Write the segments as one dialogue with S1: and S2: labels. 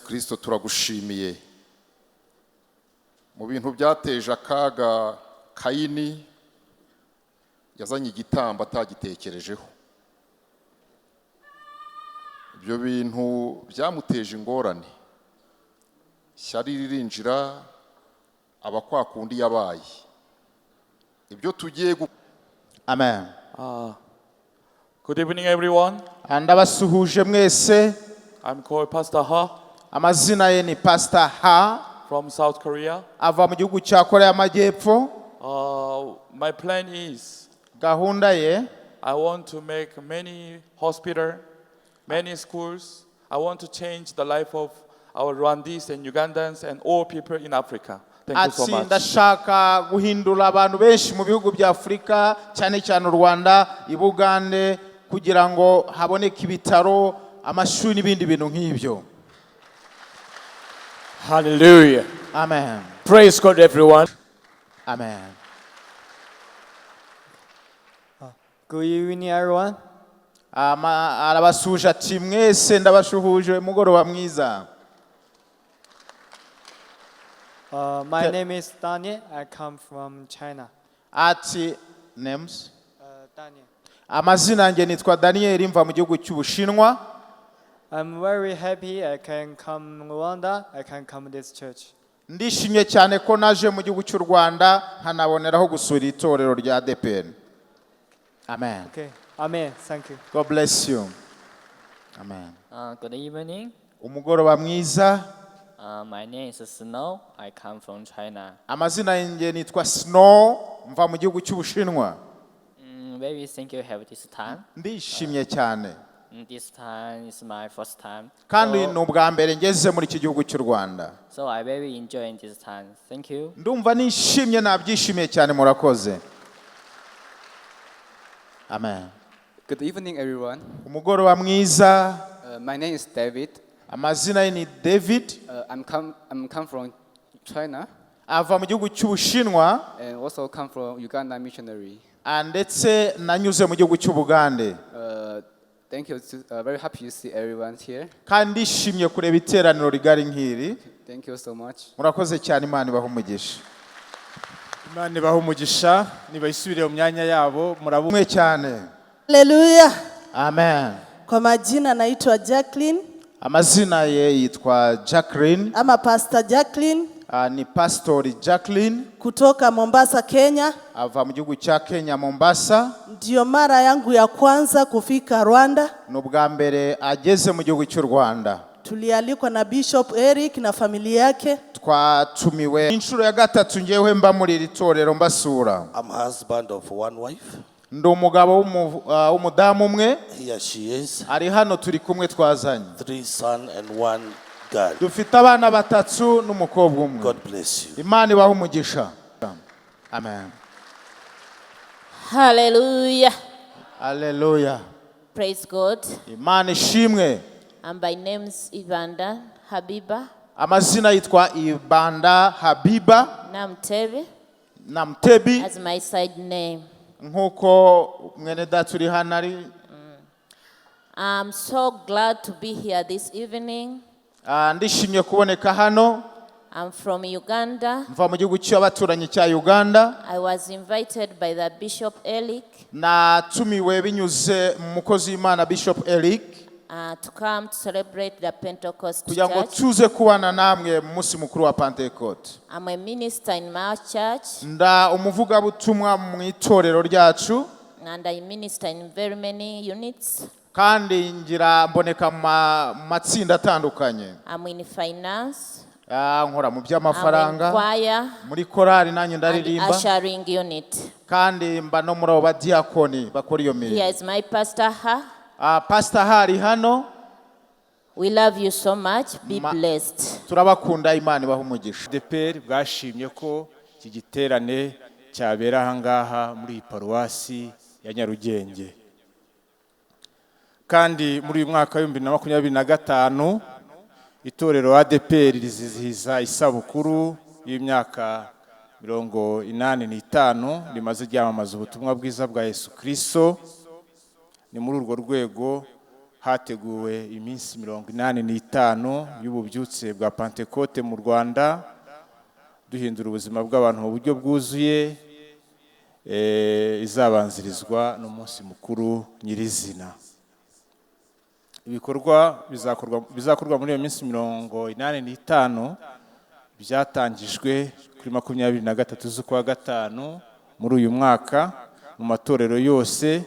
S1: Kirisito, turagushimiye. Mu bintu byateje akaga, Kayini yazanye igitambo atagitekerejeho. Ibyo bintu byamuteje ingorane, ishyari ririnjira, aba kwa kundi yabaye. Ibyo tugiye
S2: Amen.
S3: Good evening, everyone.
S2: Ndabasuhuje mwese.
S3: I'm called Pastor Ha
S2: Amazina ye ni Pastor Ha
S3: from South Korea.
S2: Ava mu gihugu cya Korea y'Amajyepfo.
S3: My plan is
S2: Gahunda ye
S3: I want to make many hospital, many schools. I want to change the life of our Rwandese and Ugandans and all people in Africa. Thank you so
S2: Ati
S3: much.
S2: Ndashaka guhindura abantu benshi mu bihugu bya Afurika, cyane cyane u Rwanda, i Bugande, kugira ngo haboneke ibitaro, amashuri n'ibindi bintu nk'ibyo.
S4: Hallelujah.
S2: Amen.
S4: Praise God, everyone.
S2: Amen.
S5: Good evening, everyone.
S2: Arabasuhuje ati mwese ndabashuhuje, mugoroba mwiza.
S5: My name is Daniel. I come from China.
S2: Ati names
S5: Daniel.
S2: Amazina yanjye nitwa Daniyeli, mva mu gihugu cy'Ubushinwa.
S5: I'm very happy I can come Rwanda. I can come this church.
S2: Ndishimye cyane ko naje mu gihugu cy'u Rwanda, nkanaboneraho gusura itorero rya ADEPR. Amen.
S5: Okay. Amen. Thank you.
S2: God bless you. Amen.
S6: Good evening.
S2: Umugoroba mwiza.
S6: My name is Snow. I come from China.
S2: Amazina yanjye nitwa Snow, mva mu gihugu cy'Ubushinwa.
S6: Very thank you have this time.
S2: Ndishimye cyane.
S6: This time is my first time.
S2: Kandi ni
S6: So,
S2: ubwa mbere ngeze muri iki gihugu cy'u Rwanda.
S6: so I very enjoy this time. Thank you.
S2: Ndumva nishimye, nabyishimiye cyane, murakoze. Amen.
S7: Good evening, everyone.
S2: Umugoroba mwiza.
S7: My name is David.
S2: Amazina ye ni David.
S7: I'm come from China
S2: Ava mu gihugu cy'Ubushinwa
S7: and also come from Uganda missionary.
S2: Ndetse nanyuze mu gihugu cy'Ubugande.
S7: Thank you. Very happy to see everyone here.
S2: Kandi ndishimye kureba iteraniro rigari nk'iri.
S7: Thank you so much.
S2: Murakoze cyane, Imana ibaha umugisha.
S8: Imana ibaha umugisha, nibayisubire mu myanya yabo murabu.
S2: Mwe cyane.
S9: Haleluya.
S2: Amen.
S9: Kwa majina naitwa Jacqueline
S2: Amazina ye yitwa Jacqueline
S9: ama Pastor Jacqueline
S2: ni Pastori Jacqueline
S9: kutoka Mombasa, Kenya.
S2: Ava mu gihugu cya Kenya, Mombasa.
S9: Ndiyo mara yangu ya kwanza kufika Rwanda.
S2: Ni ubwa mbere ageze mu gihugu cy'u Rwanda.
S9: Tulialikwa na Bishop Eric na familia yake.
S2: Twatumiwe inshuro ya gatatu ngewe mba muri iri torero mbasura.
S10: I'm husband of one wife.
S2: Ndi umugabo w'umudamu umwe.
S10: Here she is.
S2: Ari hano turi kumwe twazanye.
S10: Three son and one girl.
S2: Dufite abana batatu n'umukobwa umwe.
S10: God bless you.
S2: Imana ibahe umugisha. Amen.
S11: Hallelujah.
S2: Aleluya.
S11: Praise God.
S2: Imana ishimwe.
S11: I'm by names Ivanda Habiba
S2: Amazina yitwa Ibanda Habiba
S11: Namtebe
S2: na Mtebi
S11: as my side name.
S2: Nk'uko mwene data uri hano ari.
S11: I'm so glad to be here this evening.
S2: Ndishimye kuboneka hano.
S11: I'm from Uganda.
S2: Mva mu gihugu cy'abaturanyi cya Uganda.
S11: I was invited by the Bishop Eric
S2: Natumiwe binyuze mu mukozi w'Imana Bishop Eric
S11: to come to celebrate the Pentecost
S2: kugira ngo
S11: Church.
S2: Tuze kubana namwe mu munsi mukuru wa Pentecote.
S11: I'm a minister in my church
S2: Nda umuvugabutumwa mu itorero ryacu
S11: and I minister in very many units.
S2: Kandi ngira mboneka mu matsinda atandukanye.
S11: I'm in finance,
S2: Nkora mu
S11: I'm in
S2: by'amafaranga
S11: choir,
S2: muri korali nanjye
S11: and
S2: ndaririmba
S11: ushering unit.
S2: Kandi mba no muri abo badiyakoni bakora iyo mirimo.
S11: Here is my pastor. Ha.
S2: Pastor hari hano.
S11: We love you so much. Be blessed.
S2: Turabakunda, Imana ibaha umugisha.
S8: ADEPR bwashimye ko iki giterane cyabera aha ngaha muri iyi paruwasi ya Nyarugenge. Kandi muri uyu mwaka wa 2025 itorero ADEPR rizizihiza isabukuru y'imyaka 85 rimaze ryamamaza ubutumwa bwiza bwa Yesu Kristo. Ni muri urwo rwego Hateguwe iminsi 85 y'ububyutse bwa Pantekote mu Rwanda, duhindura ubuzima bw'abantu mu buryo bwuzuye, izabanzirizwa n'umunsi mukuru nyirizina. Ibikorwa bizakorwa muri iyo minsi 85 byatangijwe kuri 23 z'ukwa gatanu muri uyu mwaka mu matorero yose,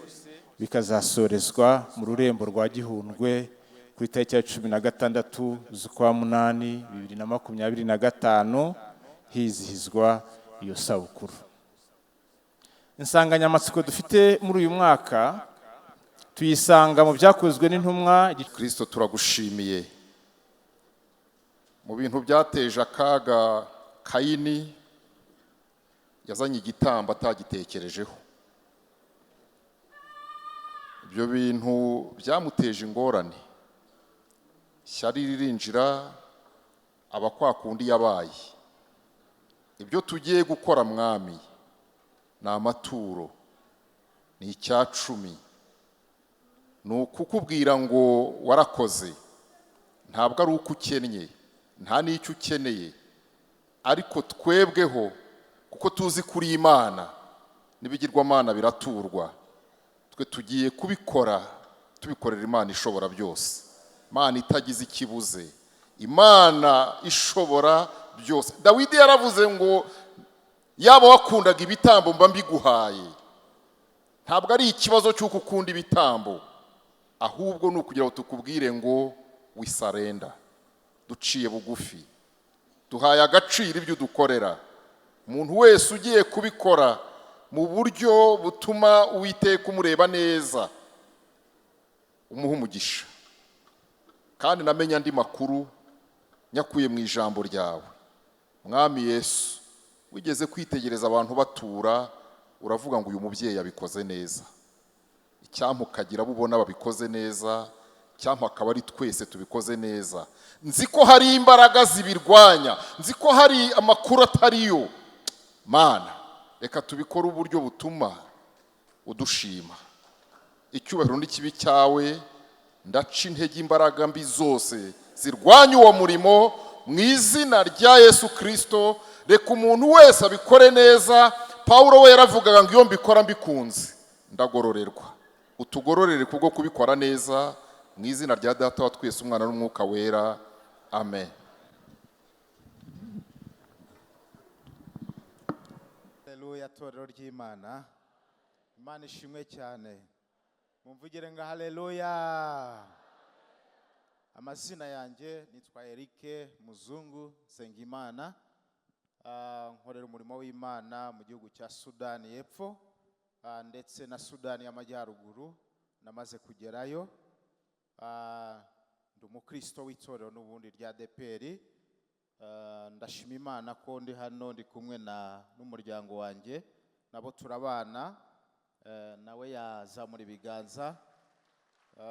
S8: bikazasorezwa mu rurembo rwa Gihundwe ku itariki ya 16 z'ukwa munani 2025, hizihizwa iyo sabukuru. Insanganyamatsiko dufite muri uyu mwaka tuyisanga mu Byakozwe n'Intumwa.
S1: Kristo, turagushimiye. Mu bintu byateje akaga Kayini, yazanye igitambo atagitekerejeho. Ibyo bintu byamuteje ingorane, ishyari ririnjira, aba kwa kundi yabaye. Ibyo tugiye gukora, Mwami, ni amaturo, ni icya cumi, ni ukukubwira ngo warakoze. Ntabwo ari uko ukennye, nta n'icyo ukeneye, ariko twebweho kuko tuzi kuri Imana n'ibigirwamana biraturwa, twe tugiye kubikora tubikorera Imana ishobora byose, Imana itagize ikibuze, Imana ishobora byose. Dawidi yaravuze ngo yaba wakundaga ibitambo mba mbiguhaye. Ntabwo ari ikibazo cy'uko ukunda ibitambo, ahubwo ni ukugira ngo tukubwire ngo we surrender, duciye bugufi, duhaye agaciro ibyo udukorera. Umuntu wese ugiye kubikora mu buryo butuma Uwiteka umureba neza, umuha umugisha. Kandi namenye andi makuru nyakuye mu ijambo ryawe, Mwami Yesu. Wigeze kwitegereza abantu batura, uravuga ngo uyu mubyeyi yabikoze neza. Icyampa ukagira abo ubona babikoze neza, icyampa akaba ari twese tubikoze neza. Nzi ko hari imbaraga zibirwanya, nzi ko hari amakuru atariyo. Mana, reka tubikore uburyo butuma udushima. Icyubahiro n'ikibi cyawe. Ndaca intege imbaraga mbi zose zirwanya uwo murimo mu izina rya Yesu Kirisito. Reka umuntu wese abikore neza. Pawulo we yaravugaga ngo iyo mbikora mbikunze ndagororerwa. Utugororere kubwo kubikora neza, mu izina rya Data wa twese, Umwana n'Umwuka Wera, amen.
S2: Haleluya, torero ry'Imana! Imana ishimwe cyane. Mumvugire ngo haleluya! Amazina yanjye nitwa Eric Muzungu Nsengimana. Nkorera umurimo w'Imana mu gihugu cya Sudani y'Epfo, ndetse na Sudani y'Amajyaruguru namaze kugerayo. Ndi umukristo w'itorero n'ubundi rya ADEPR. Ndashima Imana ko ndi hano, ndi kumwe na n'umuryango wanjye, nabo turabana. Nawe yazamura ibiganza.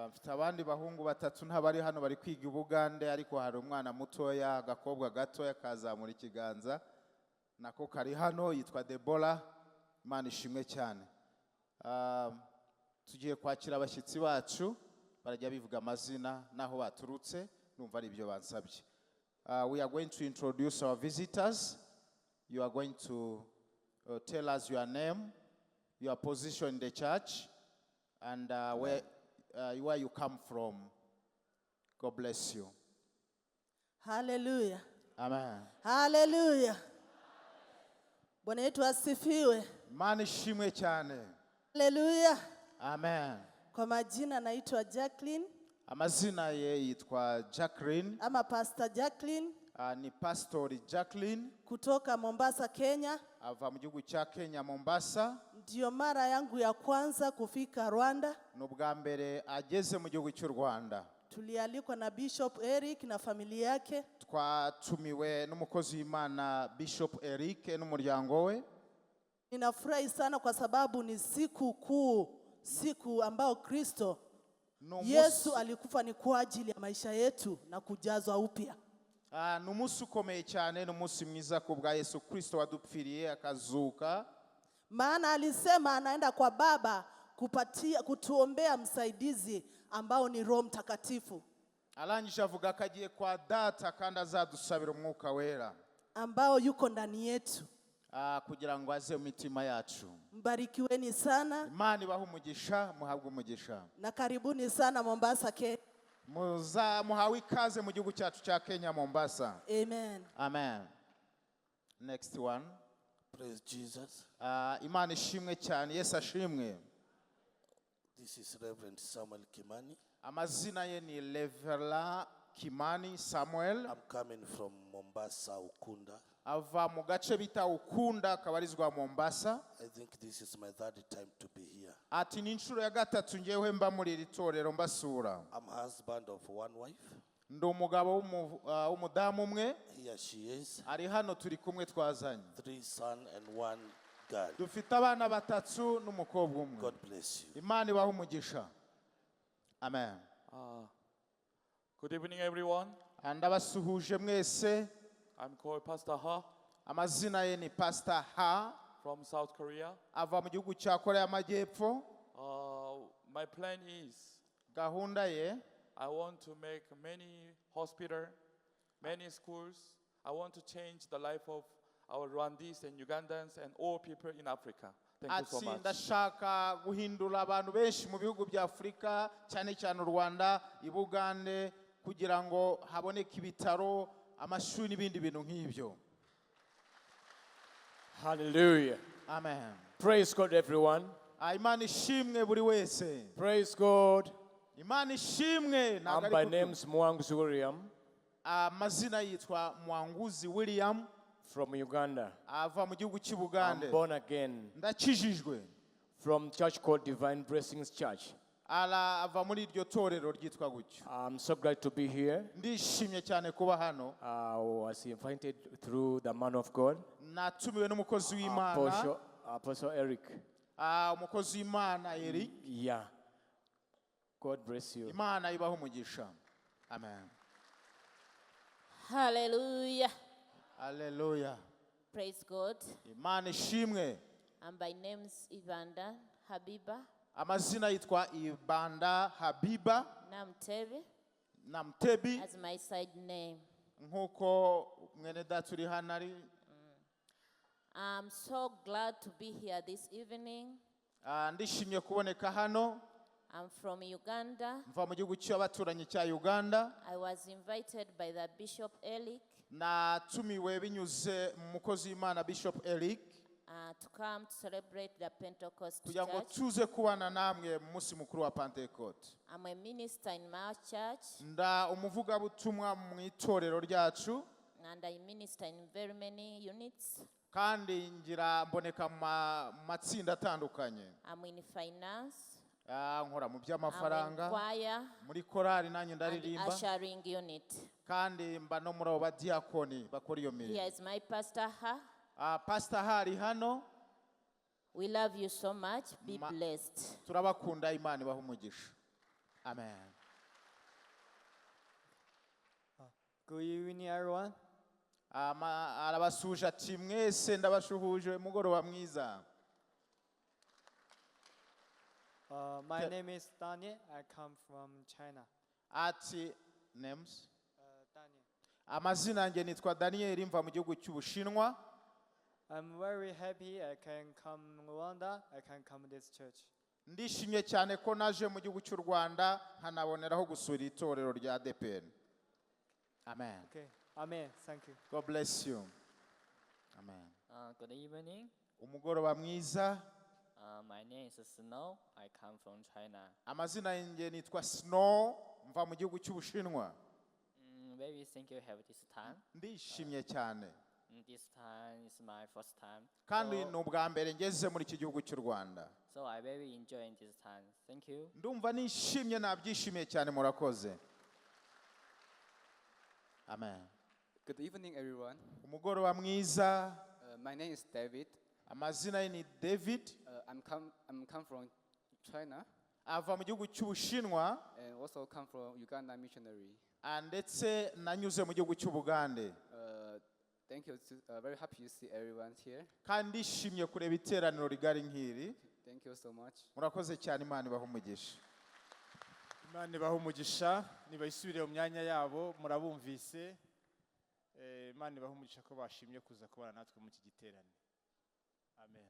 S2: Mfite abandi bahungu batatu, ntabari hano, bari kwiga i Bugande, ariko hari umwana mutoya, agakobwa gatoya kazamura ikiganza, nako kari hano, yitwa Debora. Imana ishimwe cyane. Tugiye kwakira abashyitsi bacu, barajya bivuga amazina n'aho baturutse, numva ari ibyo bansabye. We are going to introduce our visitors. You are going to tell us your name, your position in the church, and where you come from. God bless you.
S9: Haleluya.
S2: Amen.
S9: Haleluya. Bwana yetu asifiwe.
S2: Imana ishimwe cyane.
S9: Haleluya.
S2: Amen.
S9: Kwa majina naitwa Jacqueline
S2: Amazina ye yitwa Jacqueline,
S9: ama Pastor Jacqueline
S2: ni Pastori Jacqueline
S9: kutoka Mombasa, Kenya.
S2: Ava mu gihugu cya Kenya, Mombasa.
S9: Ndiyo mara yangu ya kwanza kufika Rwanda.
S2: Ni ubwa mbere ageze mu gihugu cy'u Rwanda.
S9: Tulialikwa na Bishop Eric na familia yake.
S2: Twatumiwe n'umukozi w'Imana Bishop Eric n'umuryango we.
S9: Ninafurahi sana kwa sababu ni siku kuu, siku ambao Kristo
S2: Ni umunsi-
S9: Yesu alikufa ni kwa ajili ya maisha yetu na kujazwa upya.
S2: Ni umunsi ukomeye cyane, ni umunsi mwiza ku bwa Yesu Kristo wadupfiriye akazuka.
S9: Maana alisema anaenda kwa Baba kupatia kutuombea msaidizi ambao ni Roho Mtakatifu
S2: Arangije avuga ko agiye kwa Data kandi azadusabira Umwuka Wera
S9: ambao yuko ndani yetu.
S2: Ah, kugira ngo aze mu mitima yacu.
S9: Mbarikiweni sana
S2: Imana ibahe umugisha, muhabwe umugisha.
S9: Na karibuni sana Mombasa, Kenya.
S2: Muza muhawe ikaze mu gihugu cyacu cya Kenya, Mombasa.
S9: Amen.
S2: Amen. Next one.
S10: Praise Jesus.
S2: Ah, Imana ishimwe cyane, Yesu ashimwe.
S10: This is Reverend Samuel Kimani.
S2: Amazina ye ni Reverend Kimani Samuel.
S10: I'm coming from Mombasa, Ukunda.
S2: Ava mu gace bita Ukunda kabarizwa Mombasa.
S10: I think this is my third time to be here.
S2: Ati ni inshuro ya gatatu ngewe mba muri iri torero mbasura.
S10: I'm husband of one wife.
S2: Ndi umugabo w'umu- ah, w'umudamu umwe.
S10: Here she is.
S2: Ari hano turi kumwe twazanye.
S10: Three son and one girl.
S2: Dufite abana batatu n'umukobwa umwe.
S10: God bless you.
S2: Imana ibahe umugisha, amen.
S3: Good evening, everyone.
S2: Ah, ndabasuhuje mwese.
S3: I'm called Pastor Ha
S2: Amazina ye ni Pastor Ha
S3: from South Korea.
S2: ava mu gihugu cya Korea y'Amajyepfo.
S3: My plan is
S2: Gahunda ye
S3: I want to make many hospital, many schools. I want to change the life of our Rwandese and Ugandans and all people in Africa. Thank you so
S2: ati
S3: much.
S2: Ndashaka guhindura abantu benshi mu bihugu bya Afurika, cyane cyane u Rwanda, i Bugande, kugira ngo haboneke ibitaro, amashuri n'ibindi bintu nk'ibyo.
S4: Hallelujah.
S2: Amen.
S4: Praise God, everyone.
S2: Ah, Imana ishimwe buri wese.
S4: Praise God.
S2: Imana ishimwe, ntabwo
S4: I'm
S2: ari
S4: by
S2: kubyumva.
S4: name's Mwanguzi William
S2: Amazina yitwa Mwanguzi William
S4: from Uganda.
S2: Ava mu gihugu cy'i Bugande.
S4: I'm born again
S2: Ndakijijwe.
S4: From church called Divine Blessings Church.
S2: Ara ava muri iryo torero ryitwa gutyo.
S4: I'm so glad to be here.
S2: Ndishimye cyane kuba hano.
S4: I was invited through the man of God,
S2: Natumiwe n'umukozi w'Imana.
S4: Apostle Eric.
S2: Ah, umukozi w'Imana Eric.
S4: Yeah. God bless you.
S2: Imana ibahe umugisha, amen.
S11: Hallelujah.
S2: Haleluya.
S11: Praise God.
S2: Imana ishimwe.
S11: And by name's Ivanda Habiba
S2: Amazina yitwa Ibanda Habiba
S11: Namtebe
S2: Namtebi
S11: as my side name.
S2: Nk'uko mwene data uri hano ari.
S11: I'm so glad to be here this evening.
S2: Ah, ndishimye kuboneka hano.
S11: I'm from Uganda.
S2: Mva mu gihugu cy'abaturanyi cya Uganda.
S11: I was invited by the Bishop Eric
S2: Natumiwe binyuze mu mukozi w'Imana Bishop Eric
S11: to come to celebrate the Pentecost
S2: kugira ngo
S11: Church.
S2: tuze kubana namwe mu munsi mukuru wa Pentecote.
S11: I'm a minister in my church
S2: Nda umuvugabutumwa mu itorero ryacu
S11: and I minister in very many units.
S2: Kandi ngira mboneka mu ma- mu matsinda atandukanye.
S11: I'm in finance,
S2: Ah, nkora mu
S11: I'm in
S2: by'amafaranga
S11: choir,
S2: muri korali nanjye
S11: and
S2: ndaririmba
S11: ushering unit.
S2: Kandi mba no muri abo badiyakoni bakora iyo mirimo.
S11: Here is my pastor. Ha.
S2: Ah, Pastor hari hano.
S11: We love you so much. Be blessed.
S2: Turabakunda, Imana ibahe umugisha, amen.
S5: Good evening, everyone.
S2: Ama- arabasuhuje ati mwese ndabashuhuje umugoroba mwiza.
S5: My name is Daniel. I come from China.
S2: Ati names
S5: Daniel.
S2: Amazina yanjye nitwa Daniyeli mva mu gihugu cy'Ubushinwa.
S5: I'm very happy I can come Rwanda. I can come this church.
S2: Ndishimye cyane ko naje mu gihugu cy'u Rwanda nkanaboneraho gusura itorero rya ADEPR, amen.
S5: Okay. Amen. Thank you.
S2: God bless you, amen.
S6: Good evening.
S2: Umugoroba mwiza.
S6: My name is Snow. I come from China.
S2: Amazina yanjye nitwa Snow mva mu gihugu cy'Ubushinwa.
S6: Very thank you have this time.
S2: Ndishimye cyane.
S6: This time is my first time.
S2: Kandi
S6: So,
S2: ni ubwa mbere ngeze muri iki gihugu cy'u Rwanda.
S6: so I very enjoy this time. Thank you.
S2: Ndumva nishimye nabyishimiye cyane, murakoze, amen.
S7: Good evening, everyone.
S2: Umugoroba mwiza.
S7: My name is David.
S2: Amazina ye ni David.
S7: I'm come from China
S2: Ava mu gihugu cy'Ubushinwa
S7: and also come from Uganda missionary.
S2: Ah, ndetse nanyuze mu gihugu cy'Ubugande.
S7: Thank you. Very happy to see everyone here.
S2: Kandi ndishimye kureba iteraniro rigari nk'iri.
S7: Thank you so much.
S2: Murakoze cyane, Imana ibaha umugisha.
S8: Imana ibahe umugisha, nibayisubire mu myanya yabo. Murabumvise. Imana ibahe umugisha ko bashimye kuza kubana natwe muri iki giterane. Amen.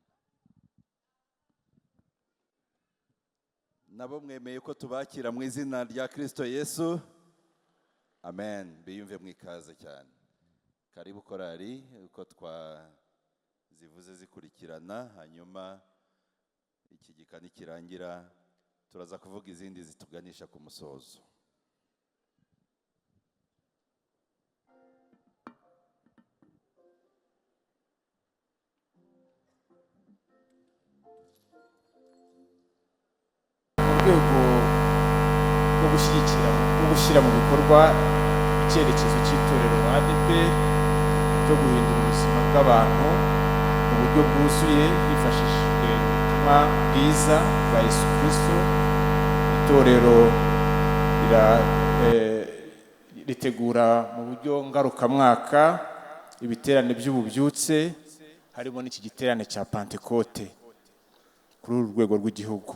S12: Nabo mwemeye ko tubakira mu izina rya Kristo Yesu. Amen. Biyumve mu ikaze cyane. Karibu korari, uko twazivuze zikurikirana, hanyuma iki gika nikirangira turaza kuvuga izindi zituganisha ku musozo.
S8: Mu rwego rwo gushyigikira no gushyira mu bikorwa icyerekezo cy'itorero ADEPR cyo guhindura ubuzima bw'abantu mu buryo bwuzuye hifashishijwe ubutumwa bwiza bwa Yesu Kristo, itorero ritegura mu buryo ngarukamwaka ibiterane by'ububyutse, harimo n'iki giterane cya Pantekote kuri uru rwego rw'igihugu.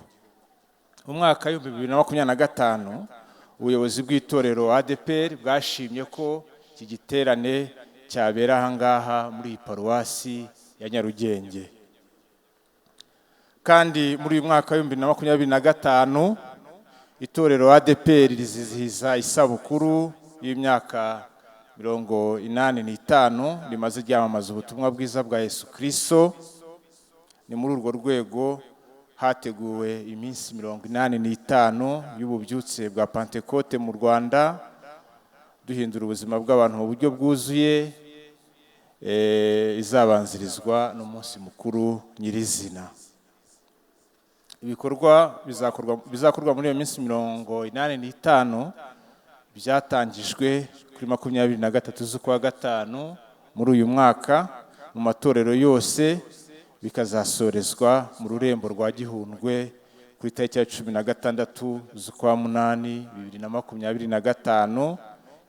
S8: Mu mwaka w'2025, ubuyobozi bw'itorero ADEPR bwashimye ko iki giterane cyabera aha ngaha muri iyi paruwasi ya Nyarugenge. Kandi muri uyu mwaka w'2025, itorero ADEPR rizizihiza isabukuru y'imyaka 85 rimaze ryamamaza ubutumwa bwiza bwa Yesu Kristo. Ni muri urwo rwego hateguwe iminsi 85 y'ububyutse bwa Pantekote mu Rwanda, duhindura ubuzima bw'abantu mu buryo bwuzuye, izabanzirizwa n'umunsi mukuru nyirizina. Ibikorwa bizakorwa muri iyo minsi 85 byatangijwe kuri 23 z'ukwa gatanu muri uyu mwaka mu matorero yose, bikazasorezwa mu rurembo rwa Gihundwe ku itariki ya 16 z'ukwa munani 2025,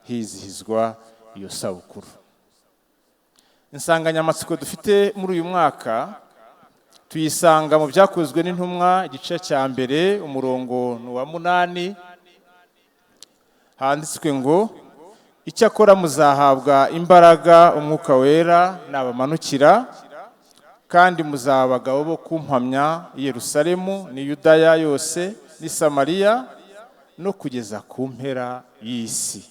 S8: hizihizwa iyo sabukuru. Insanganyamatsiko dufite muri uyu mwaka tuyisanga mu Byakozwe n'Intumwa, igice cya mbere, umurongo ni uwa 8, handitswe ngo: "Icyakora muzahabwa imbaraga Umwuka Wera nabamanukira, kandi muzaba abagabo bo kumpamya i Yerusalemu n'i Yudaya yose n'i Samariya no kugeza ku mpera y'isi."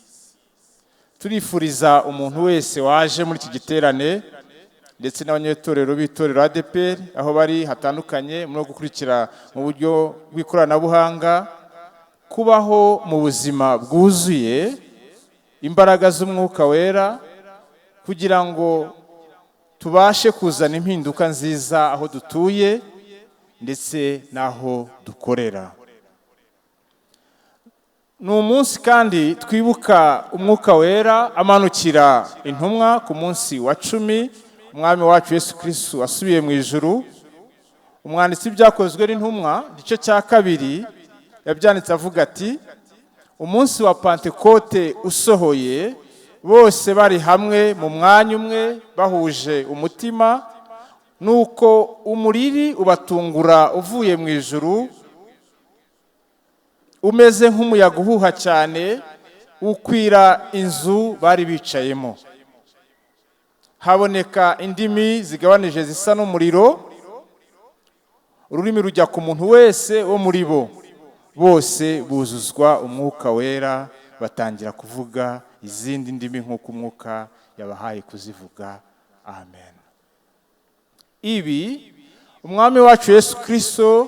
S8: Turifuriza umuntu wese waje muri iki giterane ndetse n'abanyetorero b'itorero ADEPR aho bari hatandukanye muri gukurikira mu buryo bw'ikoranabuhanga, kubaho mu buzima bwuzuye imbaraga z'Umwuka Wera, kugira ngo tubashe kuzana impinduka nziza aho dutuye ndetse n'aho dukorera. Ni umunsi kandi twibuka Umwuka Wera amanukira intumwa ku munsi wa 10, Umwami wacu Yesu Kristo asubiye mu ijuru. Umwanditsi w'Ibyakozwe n'Intumwa, igice cya 2, yabyanditse avuga ati: "Umunsi wa Pantekote usohoye, bose bari hamwe mu mwanya umwe bahuje umutima, nuko umuriri ubatungura uvuye mu ijuru umeze nk'umuyaga uhuha cyane, ukwira inzu bari bicayemo. Haboneka indimi zigabanije zisa n'umuriro, ururimi rujya ku muntu wese wo muri bo. Bose buzuzwa Umwuka Wera, batangira kuvuga izindi ndimi nk'uko Umwuka yabahaye kuzivuga." Amen. Ibi Umwami wacu Yesu Kristo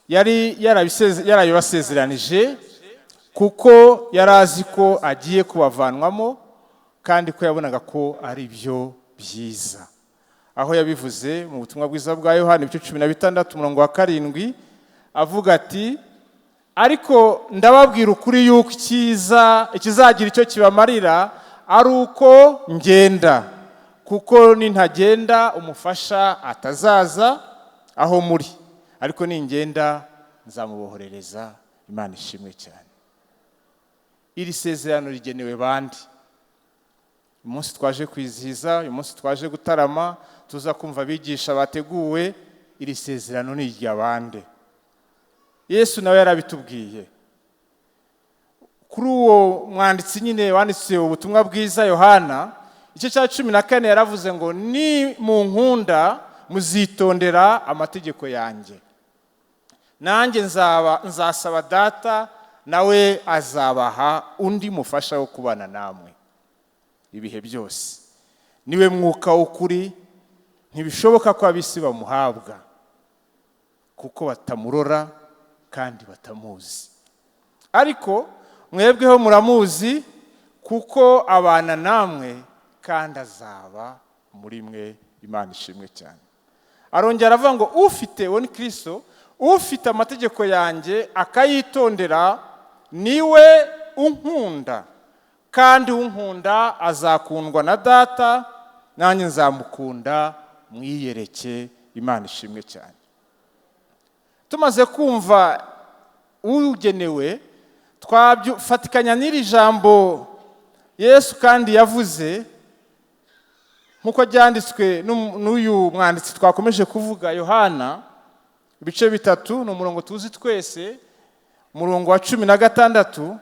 S8: yari yarabibasezeranije, kuko yari azi ko agiye kubavanwamo, kandi ko yabonaga ko ari byo byiza. Aho yabivuze mu butumwa bwiza bwa Yohana, ibice 16, umurongo wa 7, avuga ati: "Ariko ndababwira ukuri yuko icyiza ikizagira icyo kibamarira ari uko ngenda, kuko nintagenda umufasha atazaza aho muri, ariko ningenda nzamubohorereza." Imana ishimwe cyane. Iri sezerano rigenewe bande? Uyu munsi twaje kwizihiza, uyu munsi twaje gutarama, tuza kumva abigisha bateguwe. Iri sezerano ni iry'abande? Yesu nawe yarabitubwiye. Kuri uwo mwanditsi nyine wanditse ubutumwa bwiza, Yohana igice cya 14, yaravuze ngo: "Ni mu nkunda muzitondera amategeko yanjye, nanjye nzaba nzasaba Data, nawe azabaha undi mufasha wo kubana namwe ibihe byose, niwe Mwuka w'ukuri. Ntibishoboka ko ab'isi bamuhabwa, kuko batamurora kandi batamuzi. Ariko mwebweho muramuzi, kuko abana namwe kandi azaba muri mwe." Imana ishimwe cyane. Arongera aravuga ngo: "Ufite," uwo ni Kirisito, "ufite amategeko yanjye akayitondera, niwe unkunda, kandi unkunda azakundwa na Data, nanjye nzamukunda mwiyereke." Imana ishimwe cyane. Tumaze kumva ugenewe, twafatikanya n'iri jambo Yesu kandi yavuze, nk'uko ryanditswe n'uyu mwanditsi twakomeje kuvuga, Yohana ibice 3, ni umurongo tuzi twese, umurongo wa 16,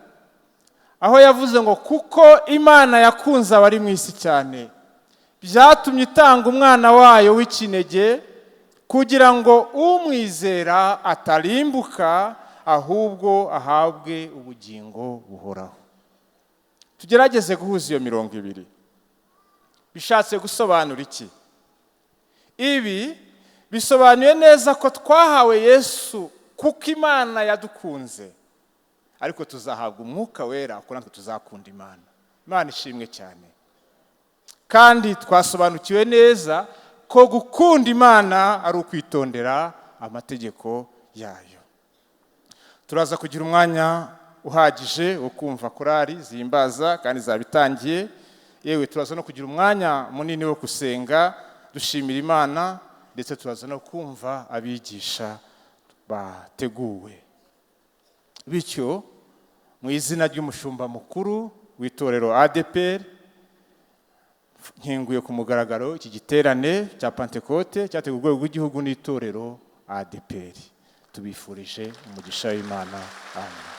S8: aho yavuze ngo: "Kuko Imana yakunze abari mu isi cyane, byatumye itanga umwana wayo w'ikinege, kugira ngo umwizera atarimbuka, ahubwo ahabwe ubugingo buhoraho." Tugerageze guhuza iyo mirongo ibiri. Bishatse gusobanura iki? Ibi bisobanuye neza ko twahawe Yesu kuko Imana yadukunze, ariko tuzahabwa Umwuka Wera kuko natwe tuzakunda Imana. Imana ishimwe cyane. Kandi twasobanukiwe neza ko gukunda Imana ari ukwitondera amategeko yayo. Turaza kugira umwanya uhagije wo kumva korari zihimbaza, kandi zabitangiye. Yewe, turaza no kugira umwanya munini wo gusenga dushimira Imana, ndetse turaza no kumva abigisha bateguwe. Bityo, mu izina ry'umushumba mukuru w'itorero ADEPR, nkinguye ku mugaragaro iki giterane cya Pantekote cyateguwe urwego rw'igihugu n'itorero ADEPR. Tubifurije umugisha w'Imana. Amen.